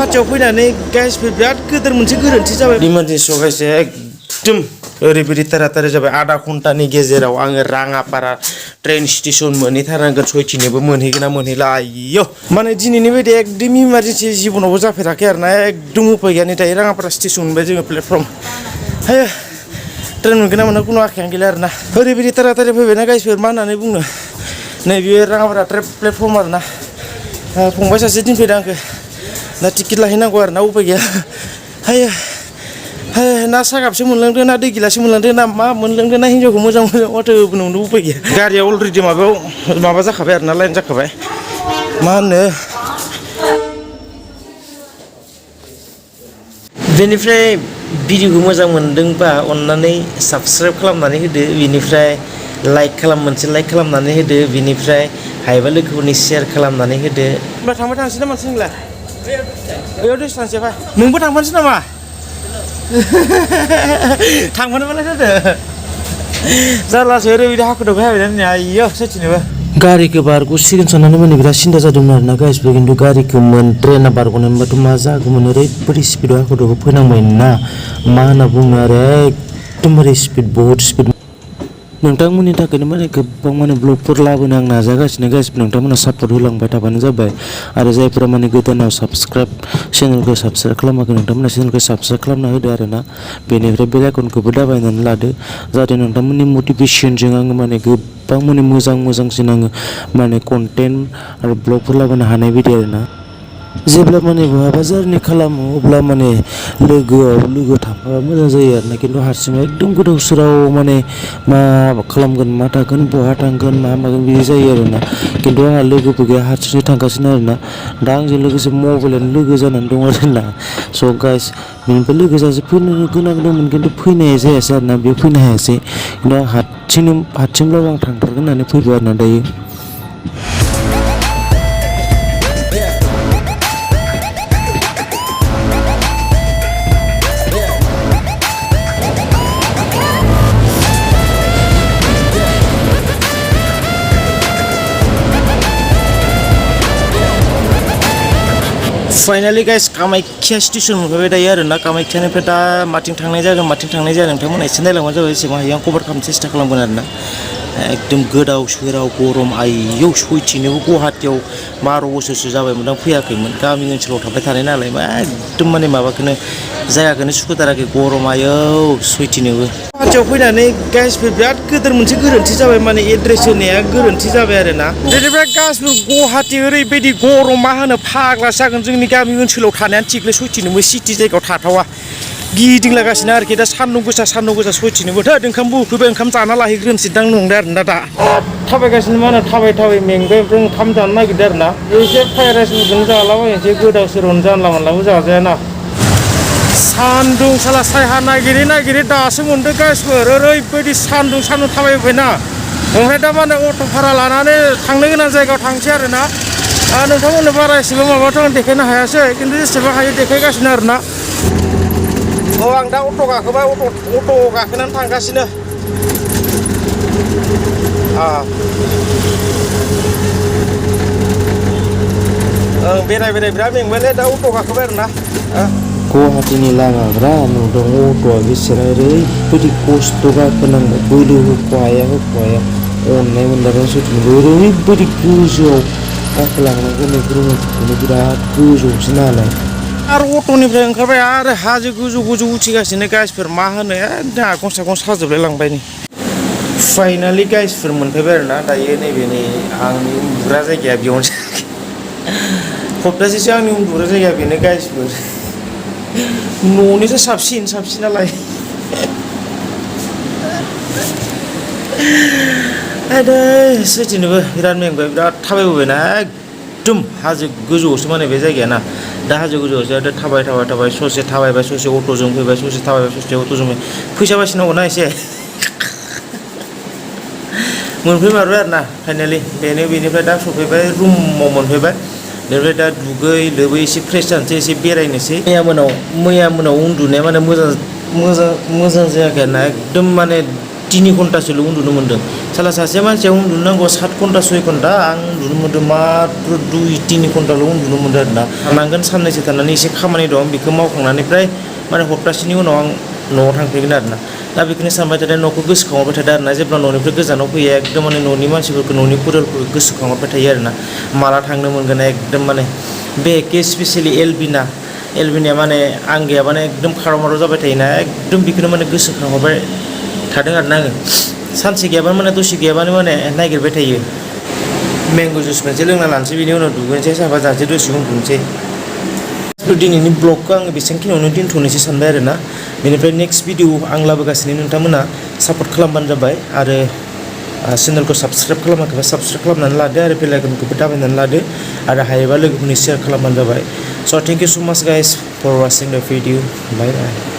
गुवाहाटियाव फैनानै गाइसफोर बिराद गोदोर मोनसे गोरोन्थि जाबाय इमारजेन्सियाव गाइस एकदम ओरैबायदि तारातारि जाबाय आधा घन्टानि गेजेराव आङो राङापारा ट्रेन स्टेसन मोनहैथारनांगोन सयथिनोबो मोनहैगोन ना मोनहैला आइयो माने दिनैनि बायदि एकदम इमारजेन्सि जिबनावबो जाफेराखै आरोना एकदम उपाय गैया नै दायो राङापारा स्टेसन मोनबाय जोङो प्लेटफर्म हायो ट्रेन मोनगोन ना मोना खुनु आखायानो गैला आरोना ओरैबायदि तारातारि फैबायना गाइसफोर मा होननानै बुंनो नैबे राङापारा प्लेटफर्म आरोना फंबाय सासे दिनफैदों आंखौ दा टिकेट लाहैनांगौ आरोना उपाय गैया हायो ना सागाबसो मोनलांदों ना दै गिलासो मोनलांदों ना मा मोनलांदों ना हिन्जावखौ मोजां मोजां माथो बुंनो उपाय गैया गारिया अलरेडि माबा जाखाबाय आरोना लाइन जाखाबाय मा होनो बेनिफ्राय भिडिअखौ मोजां मोनदोंबा अन्नानै साबस्क्राइब खालामनानै होदो बेनिफ्राय लाइक खालामनानै होदो बेनिफ्राय हायोबा लोगोफोरनि शेयार खालामनानै होदो होमबा थांबाय थांसै नामा नोंलाय बैयाव दसे थांसै फै नोंबो थांफानोसै नामा थांफानोबालाय होदो जारलासो ओरैबायदि हाखु दाखु हाबाय आइयो सयथिनोबो गारिखौ बारग'सिगोन साननानै माने बिराद सिन्था जादोंमोन आरोना गाइसबो खिन्थु गारिखौ ट्रेना बारग'नाय मोनबाथ' मा जागौमोन ओरैबायदि स्पिडआव हाखु दाखु फैनांबाय ना मा होनना बुङो आरो एकदमबारे स्पिड बहुद स्पिड नोंथांमोननि थाखायनो माने गोबां माने ब्लगफोर लाबोनो आं नाजागासिनो गाइसबो नोंथांमोना सापर्ट होलांबाय थाबानो जाबाय आरो जायफोरा माने गोदानाव चेनेलखौ साबस्क्राइब खालामाखै नोंथांमोना चेनेलखौ साबस्क्राइब खालामना होदो आरोना बेनिफ्राय बेल आइकनखौबो दाबायनानै लादो जाहाथे नोंथांमोननि मटिभेसनजों आङो माने गोबां माने मोजांसिन आङो माने कन्टेन्ट आरो ब्लगफोर लाबोनो हानाय बायदि आरोना जेब्ला माने बहाबा जारनि खालामो अब्ला माने लोगो थाफाबा मोजां जायो आरोना खिन्थु हारसिं एकदम गोदाव सोराव माने मा खालामगोन मा थागोन बहा थांगोन मा मागोन बिदि जायो आरोना खिन्थु आंहा लोगोबो गैया हारसिंसो थांगासिनो आरोना दा आंजों लोगोसे मबाइलानो लोगो जानानै दं आरोना स' गाइस बेनिफ्राय लोगो सासे फैनो गोनां दंमोन खिन्थु फैनाय जायासै आरोना बे फैनो हायासै खिन्थु आं हारसिंब्लाबो आं थांथारगोन होननानै फैबाय आरोना दायो फाइनाली गाइस कामाख्या स्टेसन मोनफैबाय दायो आरोना कामाख्यानिफ्राय दा माथिं थांनाय जागोन नोंथांमोना एसे नायलांबानो जाबाय एसेबां हायो आं कभार खालामनो सेस्था खालामगोन आरोना एकदम गोदाव सोराव गरम आइयौ सयथिनोबो गुवाहाटियाव 12 बोसोरसो जाबायमोन आं फैयाखैमोन गामि ओनसोलाव थाबाय थानाय नालाय मा एकदम माने माबाखौनो जायगाखौनो सुखुथाराखै गरम आयौ सयथिनोबो गुवाहाटियाव फैनानै गाइसफोर बिराद गोदोर मोनसे गोरोन्थि जाबाय माने एड्रेस होनाया गोरोन्थि जाबाय आरोना बेनिफ्राय गासिबो गुवाहाटि ओरैबायदि गरम मा होनो फाग्ला जागोन जोंनि गामि ओनसोलाव थानायानो थिगलाय सयथिनोबो सिटि जायगायाव थाथावा गिदिंलागासिनो आरोखि दा सान्दुं गोसा सयथिनोबो थोद ओंखामबो उखैबाय ओंखाम जाना लाहैग्रोनोसैदां नंदों आरोना दा थाबायगासिनो मा होनो थाबाय मेंबाय ओमफ्राय ओंखाम जानो नागिरदों आरोना एसे फ्राइड राइसफोरखौनो जालाबायनोसै गोदाव सोरावनो जानला मानलाबो जाजायाना सान्दुं साला सायहा नागिरै दासो मोनदों गाइसफोर ओरैबायदि सान्दुं थाबायबायना ओमफ्राय दा माने अट' भारा लानानै थांनो गोनां जायगायाव थांसै आरोना नोंथांमोननो बारा एसेबां माबाथ' आं देखायनो हायासै खिन्थु जेसेबां हायो देखायगासिनो आरोना आं दा अट' गाखोबाय अट' गाखोनानै थांगासिनो बेराय बिराद मेंबायलै दा अट' गाखोबाय आरोना गुवाहाटिनि लामाफ्रा नुदों अट'आ बेसेरा ओरैबायदि खस्थ' गाखोनांगौ बोलो होख'हाया अननाय मोनदां सयथिनोबो ओरैबायदि गोजौआव गाखोलांनांगौ बेफोरखौनो बिराद गोजौसो नालाय आरो अट'निफ्राय ओंखारबाय आरो हाजो गोजौ उथिगासिनो गाइसफोर मा होनो एकदम आगन साजोबलाय लांबाय नै फाइनालि गाइसफोर मोनफैबाय आरोना दायो नैबे नै आंनि उन्दुग्रा जायगाया बेयावनो सप्तासेसो आंनि उन्दुग्रा जायगाया बेनो गाइसफोर न'निसो साबसिनालाय सयथिनोबो बिराद मेंबाय बिराद थाबायबोबायना एकदम हाजो गोजौआवसो माने बे जायगाया ना दा हाजो गोजौआवसो दा थाबाय ससे थाबायबाय ससे अट'जों फैबाय ससे थाबायबाय ससे अट'जों फैसा बासिनांगौना एसे मोनफैमारबाय आरोना फाइनालि बेनिफ्राय दा सफैबाय रुमाव मोनफैबाय बेनिफ्राय दा दुगै लोबै एसे फ्रेस जानोसै एसे बेरायनोसै मैया मोनाव उन्दुनाया माने मोजां जायाखै आरोना एकदम माने 3 घन्टासोल' उन्दुनो मोन्दों साला सासे मानसिया उन्दुनांगौ 7 घन्टा 6 घन्टा आं उन्दुनो मोन्दों मात्र 2-3 घन्टाल' उन्दुनो मोन्दों आरोना थानांगोन साननैसो थानानै एसे खामानि दं बेखौ मावखांनानै फ्राय माने हप्तासेनि उनाव आं न'आव थांफिनगोन आरोना दा बेखौनो सानबाय थादों न'खौ गोसोखांहरबाय थादों आरोना जेब्ला न'निफ्राय गोजानाव फैयो एकदम माने न'नि मानसिफोरखौ न'नि परियालफोरखौ गोसोखांहरबाय थायो आरोना माला थांनो मोनगोन एकदम माने बे स्पेसियेलि एलबिनिया माने आं गैयाबानो एकदम खाराव माराव जाबाय थायोना एकदम बेखौनो माने गोसोखांहरबाय थादों आरोना आङो सानसे गैयाबानो माने दसे गैयाबानो माने नागिरबाय थायो मेंग' जुइस मोनसे लोंना लानोसै बिनि उनाव दुगैनोसै साफा जानोसै दसे उन्दुनोसै दिनैनि ब्लगखौ आङो बेसेबांखिनियावनो दोनथ'नोसै सानबाय आरोना बेनिफ्राय नेक्स्ट भिडिअ आं लाबोगासिनो नोंथांमोना सापर्ट खालामबानो जाबाय आरो चेनेलखौ साबस्क्राइब खालामाखैबा साबस्क्राइब खालामनानै लादो आरो बेल आइकनखौबो दाबायनानै लादो आरो हायोबा लोगोफोरनो शेयार खालामबानो जाबाय स' थेंक इउ स' माच गाइस फर वाचिं द भिडिअ बाय बाय